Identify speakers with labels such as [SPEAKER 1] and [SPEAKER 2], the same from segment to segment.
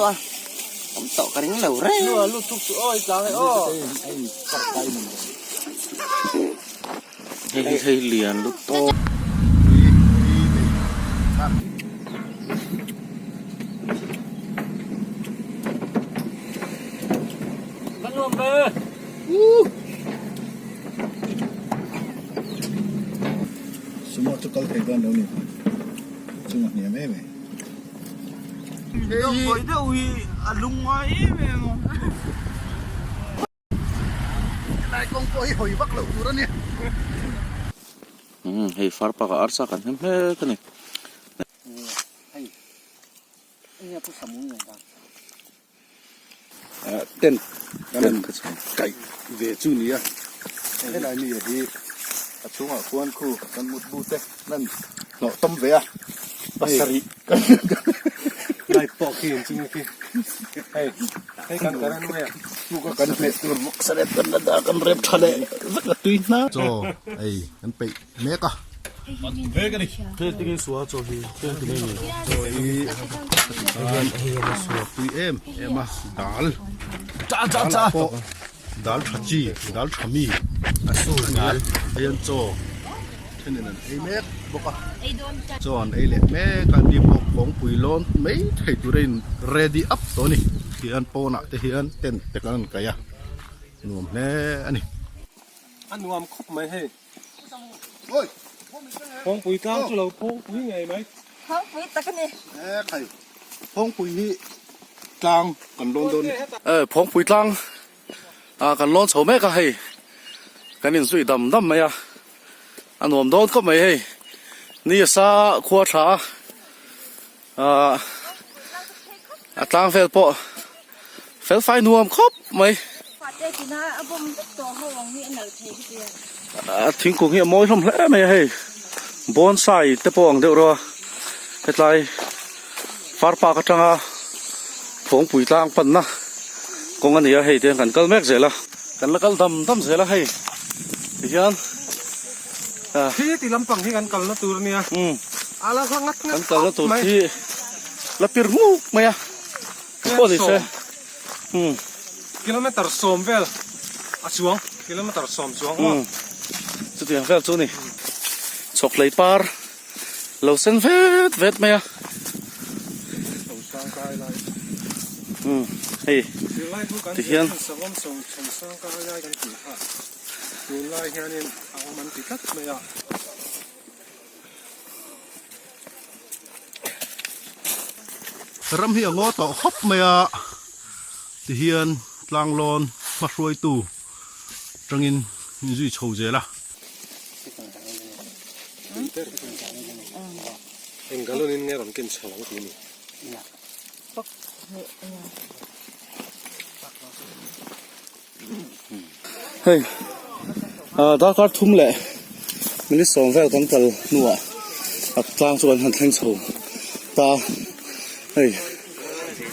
[SPEAKER 1] Awm tawh ka ring lo reng. Hei hi hei lian lutuk.
[SPEAKER 2] Sumo chu kal thei dawn lo ni chunga hniam em em. Helai kawng pawh hi hawi vak loh tur a ni.
[SPEAKER 1] Umm hei far pakah arsa kan hnem hlek a ni.
[SPEAKER 2] Tent kan han kaih ve chu ni a, helai mi hi a chhungah khuan khu kan mutbu te an hnawh tawm ve a, pasarih kan
[SPEAKER 3] Light pawh khi an ching a khi hei hei kan current mai a.
[SPEAKER 2] Tuka kan hmeh tur bawk sarep kan la dah kan rep tha leh vek a tui hna. Chaw ei kan peih mek a. Chaw hi a tui em em a dal dal ah pawh dal tha chi dal tha mi a hei an chaw thenin an ei mek bawk a chaw an ei leh mek a ni pawh kawngpui lawn mai thei tur a in ready up tawh a ni tihian pawnah te hian tent te kan rawn kaih a nuam hle a ni.
[SPEAKER 3] A nuam khawp mai hei. Phawngpui tlang chu lo phawngpui ngei mai.
[SPEAKER 4] Phawngpui tak a ni.
[SPEAKER 2] E khai, phawngpui hi tlang kan lawn dawn ni.
[SPEAKER 1] E phawngpui tlang ah kan lawn chho mek a hei kan inzui dam dam mai a, a nuam dawn khawp mai hei ni a sa khua tha a ah a tlang vel pawh fel fai nuam khawp mai. A thingkung hi a mawi hlawm hle mai a hei bonsai te pawh ang deuh rawh a hetlai far park atanga phawngpui tlang panna kawng a ni a hei te hian kan kal mek zel a kan la kal dam dam zel a hei tihian ah
[SPEAKER 3] Khi ti lampang hi kan kalna tur a nia a la hla ngat ngat
[SPEAKER 1] kan kalna
[SPEAKER 3] khawp
[SPEAKER 1] tur
[SPEAKER 3] mai.
[SPEAKER 1] khi la pir nguk mai a pawh ni se umm.
[SPEAKER 3] Kilometer sawm vel a chuang kilometer sawm chuang maw.
[SPEAKER 1] Umm chutiang vel chu a ni chhawkhlei par lo sen vet vet mai a. Umm hei ti hian.
[SPEAKER 3] Tunlai hianin a awm an ti tlat mai a.
[SPEAKER 2] Ram hi a ngaw tawh khawp mai a, tihian tlanglawn hmahruaitu tangin min zui chho zel a.
[SPEAKER 3] Eng galon in nge rawn ken chho ang tih a ni.
[SPEAKER 1] Hei ah darkar thum leh minute sawm vel kan kal hnuah a tlang chu kan han thleng chho ta hei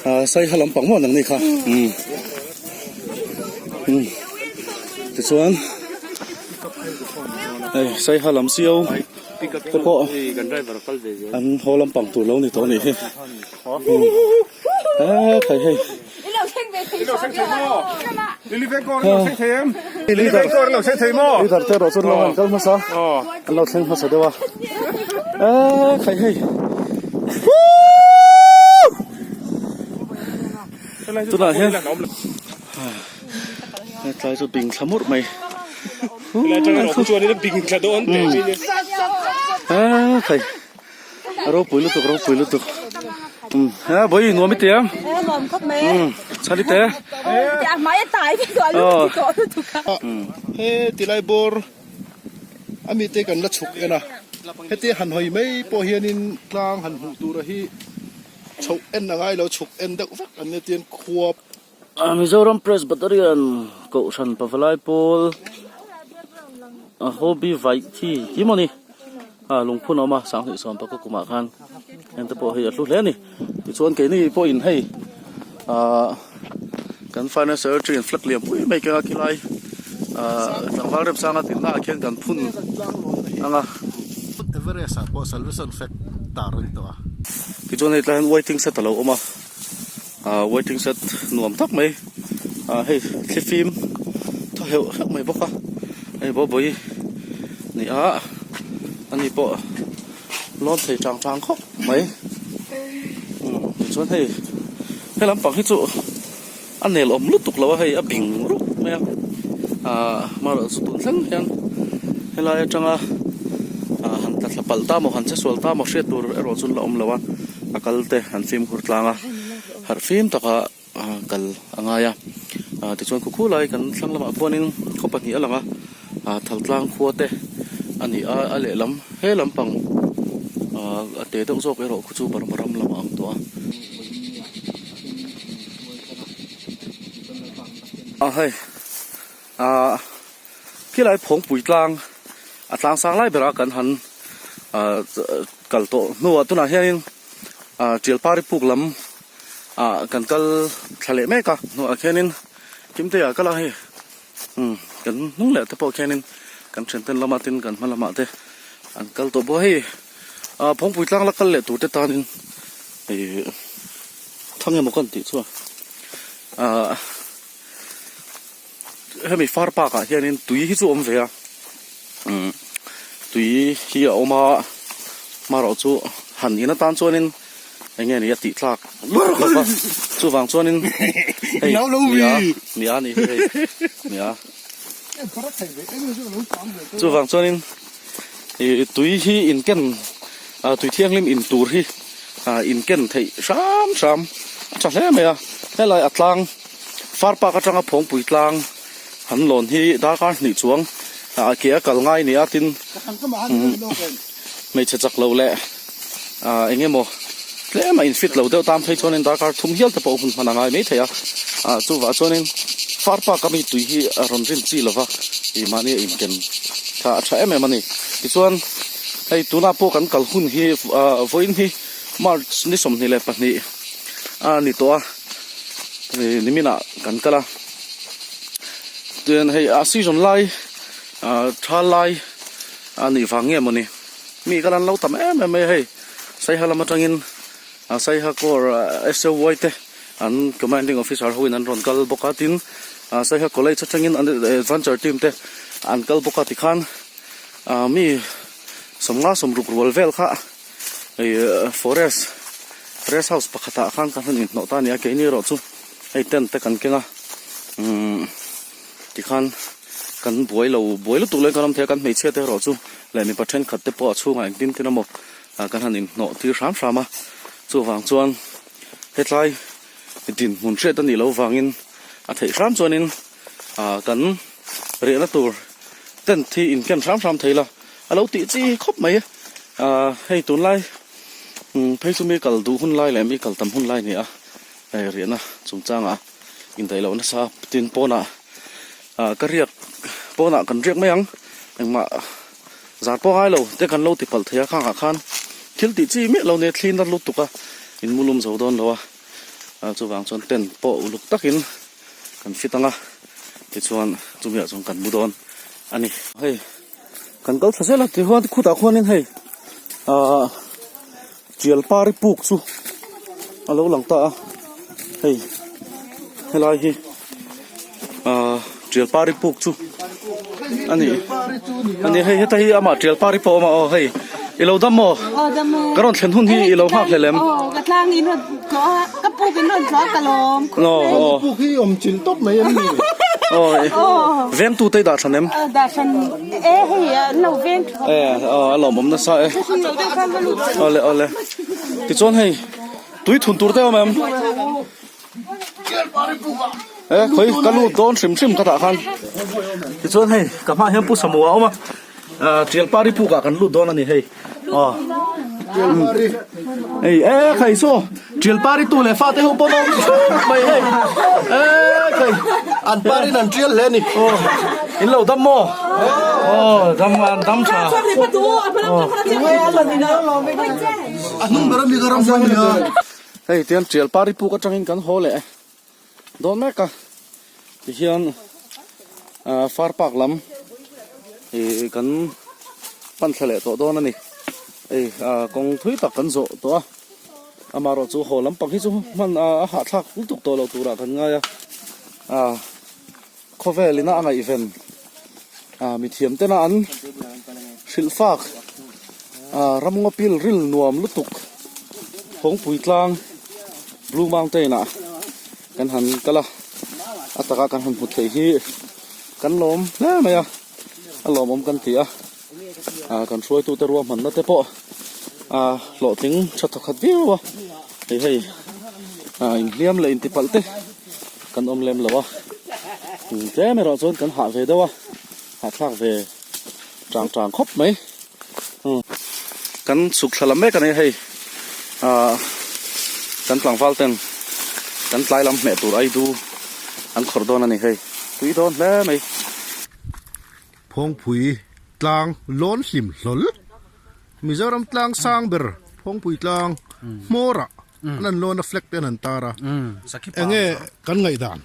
[SPEAKER 1] ah saiha lampang maw nang ni kha umm umm tichuan hei saiha lam sio te pawh an haw lampang tur lo ni tawh a nih hi umm ekhai hei. Leader te erawh chuan lo han kal hmasa an lo thleng hmasa deuh a eee khai hei tunah hian hetlai chu bing thla murh mai eee khai. A ropui lutuk ropui lutuk umm a bawi nuam i ti ang
[SPEAKER 4] nuam khawp mai
[SPEAKER 1] umm chhali te
[SPEAKER 4] a hmai a tai vek tawh a lu ti tawh lutuk a
[SPEAKER 2] he tilai bawr a mite kan la chhuk en a heti han hawi mai pawh hianin tlang han hmuh tur a hi chhoh en a ngai lo chhuk en deuh vek an nia tian khua
[SPEAKER 1] Mizoram Presbyterian Kohhran Pavalai Pawl a hobby vaih thi ti maw ni a lungphun a awm a sanghnih sawm pakhat kumah khan heng te pawh hei a hlu hle a ni tichuan keini pawhin hei ahh kan finance secretary in flag lian pui mai keng a khilai ahh tlangval remsanga tinna ah khian kan phun ang a.
[SPEAKER 2] Everest ah pawh salvation flag tar a ni tawh a.
[SPEAKER 1] Tichuan hei tlai hian waiting set a lo awm a. Ah waiting shed nuam tak mai ah hei thlifim thaw heuh heuh mai bawk a hei bawlhbawi ni a ani pawh lawn thei tang tang khawp mai umm tichuan hei he lampang hi chu a nel awm lutuk lo a hei a bing rup mai a ah amaherawhchu tun thleng hian helai atanga ah han tla thla palh ta maw han che sual ta maw hriat tur erawh chu an la awm lo a a kal te an fimkhur tlang a harh fim taka kal a ngai a ah tichuan khaw khulai kan thlang lamah khuanin khaw pahnih a lang a ah thaltlang khua te a ni a a lehlam he lampang ah a te deuh zawk erawh khu chu Burma ram lamah a ang tawh a. Ah hei ah khilai phawngpui tlang a tlang sang lai berah kan han ah kal tawh hnuah tunah hianin ah Tialpari puk lam ah kan kal thla leh mek a hnuah khianin Kimtea kal a hei umm kan hnung leh te pawh khianin kan thianten lamah tin kan hma lamah te an kal tawh bawk a hei ah phawngpui tlang la kal leh tur te tanin ih Thang emaw kan tih chuan ahh hemi far park ah hianin tui hi chu a awm ve a umm tui hi a awm a hmarawh chu han in atan chuanin eng nge ni a tih tlak lutuk lova chuvang chuanin hei mia mia a nih hi hei mia chuvang chuanin ih tui hi in ken ah tui thianghlim in tur hi. Ah in ken theih hram hram a tha hle mai a helai a tlang far park atanga phawngpui tlang han lawn hi darkar hnih chuang ah ke a kal ngai nia tin hmeichhe chak lo leh ah eng emaw tlem a in fit lo deuh tan phei chuanin darkar thum hial te pawh hun hman a ngai mai thei a ah chuvah chuanin far park a mi tui hi a rawn rin chi lova ih mahni a inken kha a tha em em a ni tichuan. Hei tunah pawh kan kal hun hi ah vawiin hi March ni 22 a ni tawh a ih niminah kan kal a tian hei a season lai ah tha lai a nih vang nge mawni mi kal an lo tam em em mai a hei Saiha lam atangin ah Saiha Corps SOY te an commanding officer ho in an rawn kal bawk a tin ah Saiha college atangin an adventure team te an kal bawk a tikhan. Ah mi sawmnga sawmruk rual vel kha ih forest rest house pakhatah khan ka han inhnawh ta a ni a keini erawh chu hei tent te kan keng a umm tikhan kan buai lo buai lutuk lo in kan awm thei a kan hmeichhia te erawh chu leh mipa thenkhat te pawh a chhungah engtin tin emaw ah kan han inhnawh tir hram hram a chuvang chuan hetlai dinhmun hriat a nih loh vangin a theih hram chuanin ah kan riahna tur tent hi in ken hram hram thei la a lo tih chi khawp mai ah hei tunlai umm phei chu mi kal duh hun lai leh mi kal tam hun lai a ni a hei riahna chungchangah indaih loh nasa tin pawnah ah ka riak pawnah kan riak mai ang engmah zar pawh a ngai lo te kan lo ti palh thei a khangah khan thil tih chi miah lo nia thli nat lutuk a in mu lum zo dawn lo a ah chuvang chuan tent pawh uluk takin. Kan fit ang a tichuan chumi ah chuan kan mu dawn a ni. Hei kan kal thla zel a tichuan khutah khuanin hei ahh tial pari puk chu a lo lang ta a hei helai hi ahh tial pari puk chu a ni a ni hei heta hi amah tial pari pawh a awm a aw hei. I lo dam maw?
[SPEAKER 4] Aw dam maw.
[SPEAKER 1] Ka rawn thlen hun hi i lo nghak hlel em?
[SPEAKER 4] Aw ka tlang in rawn tlawh a, ka puk in rawn tlawh a ka lawm khawp mai.
[SPEAKER 1] Aw aw.
[SPEAKER 2] Puk hi awm chilh tawp mai em ni?
[SPEAKER 1] Aw veng tu te i dah hran em?
[SPEAKER 4] Aw dah hran e hei an lo veng tha.
[SPEAKER 1] E aw a lawmawm nasa e.
[SPEAKER 4] Thil lo deuh khan va lut.
[SPEAKER 1] Awle awle. Tichuan hei tui thun tur te awm em? E khawi ka lut dawn hrim hrim ka dah khan. Tichuan hei ka hmaah hian Pu Samua a awm a. Ah Tialpari puk ah kan lut dawn a ni hei aw hei e khai saw Tialpari tu leh fate ho pawh an awm thup mai hei e khai
[SPEAKER 2] an parin an tial hle a ni
[SPEAKER 1] aw in lo dam maw aw dam an dam tha
[SPEAKER 2] a hnung ber ami ka ram huai nia
[SPEAKER 1] hei tian Tialpari puk atangin kan haw leh dawn mek a tihian ah far park lam ih kan pan thla leh tawh dawn a ni hei ah kawng thui tak kan zawh tawh a. Amaherawhchu haw lampang hi chu hman a hahthlak lutuk tawh lo turah kan ngai a, ah khawvel ina a ngaihven ah mithiam tena an hrilh fak ah ramngaw pil ril nuam lutuk Phawngpui tlang Blue Mountain ah kan han kal a, a taka kan han hmu thei hi kan lawm hle mai a, a lawmawm kan ti a. ah kan hruaitute ruahmanna te pawh ah hlawhtling tha thawkhat viau a hei hei ah inhliam leh intipalh te kan awm lem lo a tlem erawh chuan kan hah ve deuh a hahthlak ve tang tang khawp mai kan chhuk thla lam mek a ni hei ah kan tlangval ten kan tlai lam hmeh tur aidu an khawrh dawn a ni hei tui dawn hle mai.
[SPEAKER 2] Phawngpui tlang lawn hlim hlawl, Mizoram tlang sang ber Phawngpui tlang hmawrah an an lawn a flag te an han tar a, enge kan ngaihdan?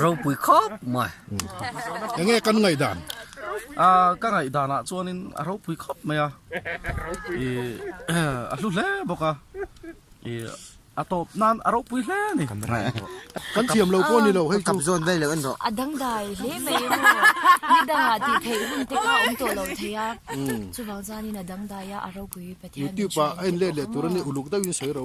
[SPEAKER 5] Ropui khawp mai.
[SPEAKER 2] Enge kan ngaihdan?
[SPEAKER 1] A ka ngaihdanah chuanin a ropui khawp mai a, ih a hlu hle bawk a, ih A tawp nan a ropui hle a ni.
[SPEAKER 2] Kan thiam lo pawh a ni lo hei chu.
[SPEAKER 6] A dangdai hle mai emaw ni dangah tih theih hun te kha awm tawh lo thei a, chuvang chuanin a dangdai a, a ropui Pathian
[SPEAKER 2] YouTube ah a in let leh tur a ni uluk deuhin sawi ro.